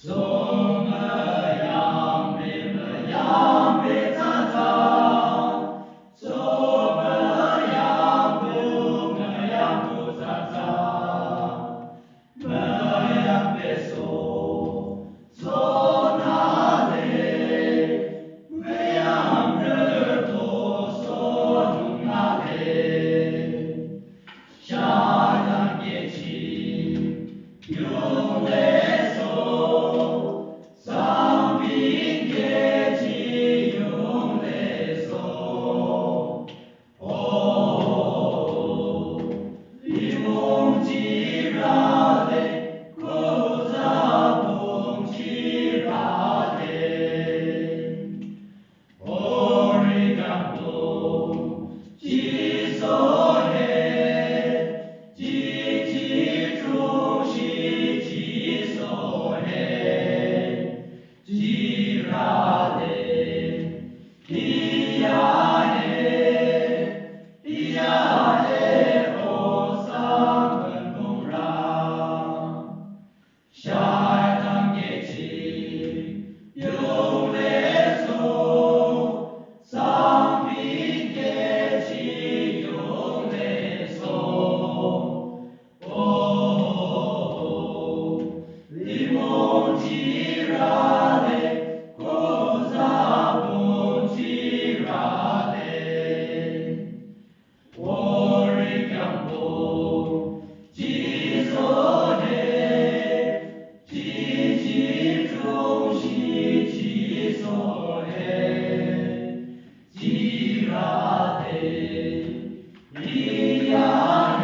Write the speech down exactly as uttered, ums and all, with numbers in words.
Tsüng müyambe, müyambe thsatsa. Tsüng müyambe, müyambe thsatsa. Müyambe so, so nale. Müyambe to so nung nale. Shatan ke ching yung le so, sangmi ke ching yung le so. O, limong chira le, kuza pong chira le. Ori kangto, jisohe, ji, ji, chungshi, jisohe, jirale, iyahe, iyahe, o, sangkün mungra. Shatan ke ching yung le so, sangmi ke ching yung le so. O, limong chira le, kuza pong chira le. Ori kangto, jisohe, ji, ji, chungshi, jisohe, jirale, iya